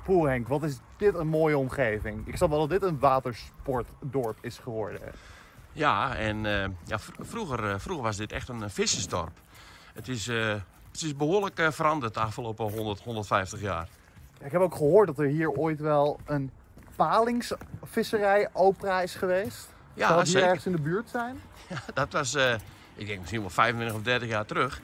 Poeh Henk, wat is dit een mooie omgeving. Ik snap wel dat dit een watersportdorp is geworden. Ja, en ja, vroeger, vroeger was dit echt een vissersdorp. Het is behoorlijk veranderd de afgelopen 100, 150 jaar. Ik heb ook gehoord dat er hier ooit wel een palingsvisserij opera is geweest. Ja, Zal het hier zeker. ergens in de buurt zijn? Ja, dat was, ik denk misschien wel 25 of 30 jaar terug.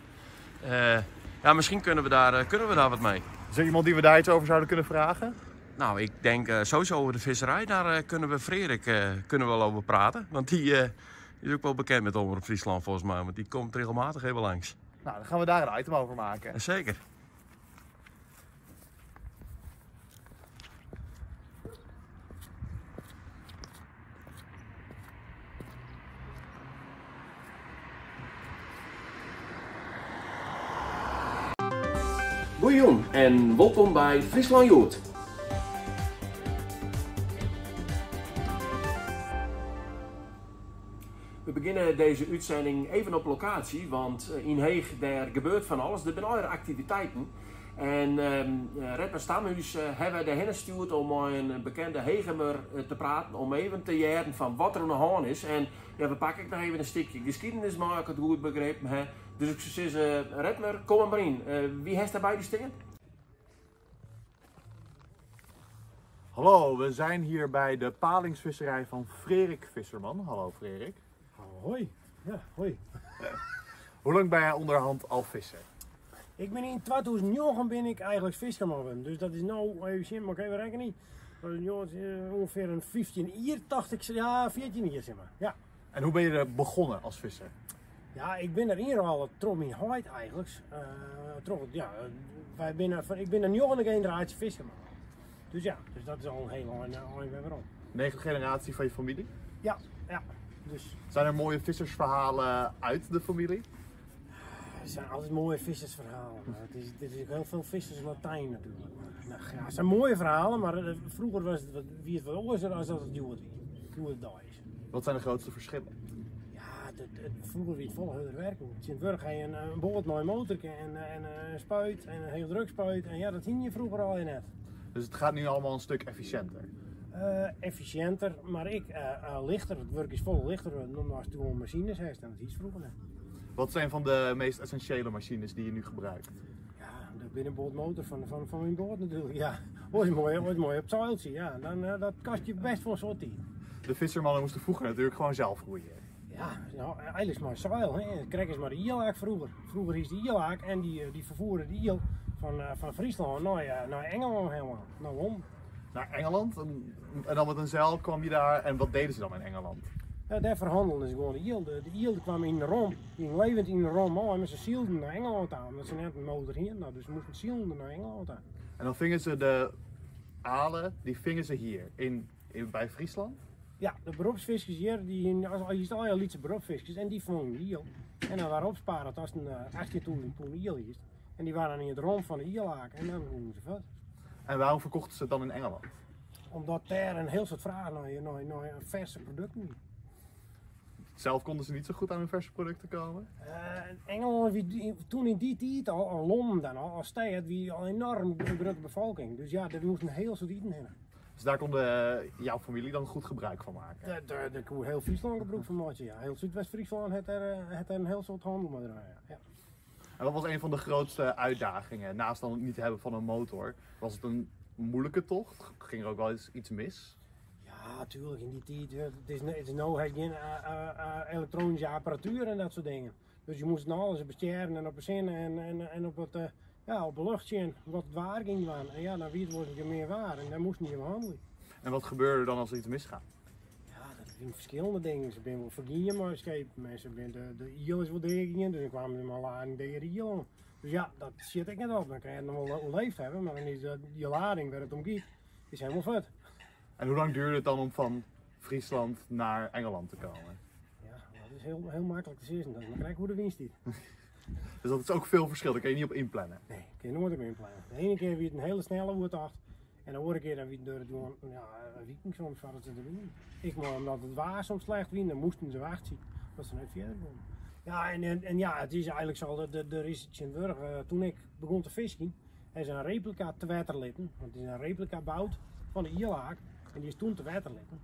Ja, misschien kunnen we daar wat mee. Is er iemand die we daar iets over zouden kunnen vragen? Nou, ik denk sowieso over de visserij, daar kunnen we Frerik kunnen we wel over praten. Want die is ook wel bekend met Omrop Fryslân volgens mij, want die komt regelmatig even langs. Nou, dan gaan we daar een item over maken. Ja, zeker. Goeie en welkom bij Fryslân Hjoed. We beginnen deze uitzending even op locatie, want in Heech daar gebeurt van alles. Er zijn allerlei activiteiten. En Redmer Stamhuis hebben we daarheen gestuurd om met een bekende Hegemer te praten, om even te jaren van wat er aan de hand is. En ja, we pakken nog even een stukje geschiedenis, maar ik het goed begrepen heb. Dus ik zou zeggen, Redmer, kom maar in. Wie heeft daarbij die stingen? Hallo, we zijn hier bij de palingsvisserij van Frerik Visserman. Hallo Frerik. Hoi. Ja, hoi. Hoe lang ben jij onderhand al visser? Ik ben in 2009 ben ik eigenlijk visserman geworden. Dus dat is nou, even zien, maar ik even rekenen niet. Dat is nu ongeveer een 15 jaar, dacht ik. Ja, 14 jaar zeg maar. Ja. En hoe ben je er begonnen als visser? Ja, ik ben er hier al troch mijn huid eigenlijk. Troch, ja, wij binnen, ik ben een jonge generatie visserman. Dus dat is al een hele lange weg waarom. 9e generatie van je familie? Ja, ja. Dus. Zijn er mooie vissersverhalen uit de familie? Er zijn altijd mooie vissersverhalen. Maar het is ook heel veel visserslatijn natuurlijk. Maar, nou, ja, het zijn mooie verhalen, maar vroeger was het wat, wie het wat anders als dat het nu het daar is. Wat zijn de grootste verschillen? Ja, vroeger wie het vol harder werken. In het ga je een boot naar een motor en een spuit en een heel druk spuit. En ja, dat hing je vroeger al in net. Dus het gaat nu allemaal een stuk efficiënter? Efficiënter, maar ik lichter. Het werk is vol lichter dan als je gewoon machines hebt en dat is vroeger net. Wat zijn van de meest essentiële machines die je nu gebruikt? Ja, de binnenboordmotor van mijn boord natuurlijk. Ja, ooit mooi, ooit mooi op het zeiltje. Ja, dan dat kost je best voor een soort tijd. De vissermannen moesten vroeger natuurlijk gewoon zelf roeien. Ja, nou, eigenlijk is maar zeil. Hè. Krijg eens maar de ielaak vroeger. Vroeger is de ielaak en die vervoeren de iel van Friesland naar Engeland helemaal, naar Londen. Naar Engeland? En dan met een zeil kwam je daar en wat deden ze dan in Engeland? Ja, daar verhandelden ze gewoon de iel. De iel kwam in Rom, die ging levend in Rom aan, maar ze zielden naar Engeland aan, omdat ze net een motor hier, nou, dus ze moesten zielden naar Engeland aan. En dan vingen ze de alen, die vingen ze hier, bij Friesland? Ja, de beroepsviskers hier, die in, als, als je al je lietse beroepsviskers en die vangen de iel. En dan waren opsparen, dat was een 18.000 pond iel is. En die waren dan in het rond van de ielaak en dan gingen ze vet. En waarom verkochten ze het dan in Engeland? Omdat daar een heel soort vraag naar verse producten is. Zelf konden ze niet zo goed aan hun verse producten komen? Engeland, wie, toen in die tijd al, al Londen dan al, als stad, wie al enorm grote bevolking. Dus ja, daar moest een heel soort eten hebben. Dus daar kon jouw familie dan goed gebruik van maken? Daar kon heel Friesland gebruik van maken, ja. Heel Zuidwest-Friesland had daar een heel soort handel mee draaien, ja. En wat was een van de grootste uitdagingen, naast dan het niet hebben van een motor? Was het een moeilijke tocht? Ging er ook wel eens iets mis? Ja, tuurlijk, in die tijd, het is nou geen elektronische apparatuur en dat soort dingen. Dus je moest nou alles op het sterren en op de zin en op het ja, op de lucht zien wat het waar ging waren. En ja, dan wie het was het meer waar en daar moest niet meer handelen. En wat gebeurde er dan als er iets misgaat? Ja, dat zijn verschillende dingen. Ze zijn wel vergien, maar scheep. Mensen zijn de iel is wel degingen, dus dan kwamen ze maar lading tegen de iel aan. Dus ja, dat zit ik net op. Dan kan je het nog wel overleefd hebben, maar dan is die lading waar het om gaat, is helemaal vet. En hoe lang duurde het dan om van Friesland naar Engeland te komen? Ja, dat is heel, heel makkelijk te zeggen. Dat is maar kijken hoe de winst is. Dus dat is ook veel verschil, daar kan je niet op inplannen? Nee, daar kun je nooit op inplannen. De ene keer wie het een hele snelle oertocht en de andere keer dan wie het door het gewoon, ja, een weekend soms hadden ze erin. Ik maar omdat het waar soms slecht wie, dan moesten ze wachten dat ze net verder konden. Ja, en ja, het is eigenlijk zo, dat er is in Sint-Wurg toen ik begon te vissen, Ha se in replika te wetter litten, want it is in replika boud fan de ielaak en dy is toen te wetter litten.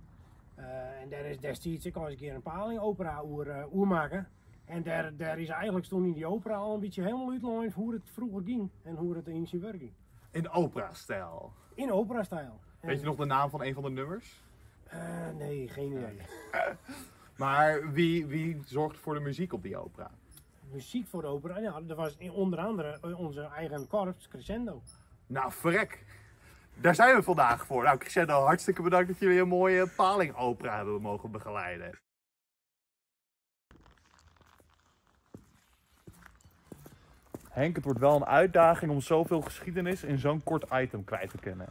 En dêr is destiids ek al ris in kear in palingopera oer makke. En dêr is eigenlik toen yn dy opera al in bytsje helemaal útlein hoe it froeger gyng en hoe it yn syn wurk gyng. In opera-stijl? In opera-stijl. Weet je nog de naam van een van de nummers? Nee, geen idee. Maar wie zorgt voor de muziek op die opera? Muziek voor de opera? Ja, dat was onder andere onze eigen korps, Crescendo. Nou, verrek. Daar zijn we vandaag voor. Crescendo, hartstikke bedankt dat jullie een mooie palingopera hebben mogen begeleiden. Henk, het wordt wel een uitdaging om zoveel geschiedenis in zo'n kort item kwijt te kunnen.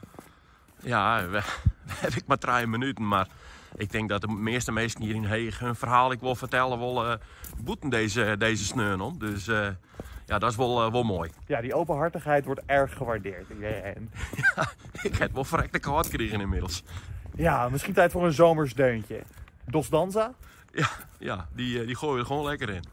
Ja, we heb ik maar 3 minuten, maar ik denk dat de meeste mensen hier in Heeg hun verhaal ik wil vertellen, wel boeten deze sneun om. Dus dat is wel mooi. Ja, die openhartigheid wordt erg gewaardeerd in JN. Ja, ik heb wel verrekte kaart gekregen inmiddels. Ja, misschien tijd voor een zomersdeuntje. Dos Danza? Ja, die gooien we er gewoon lekker in.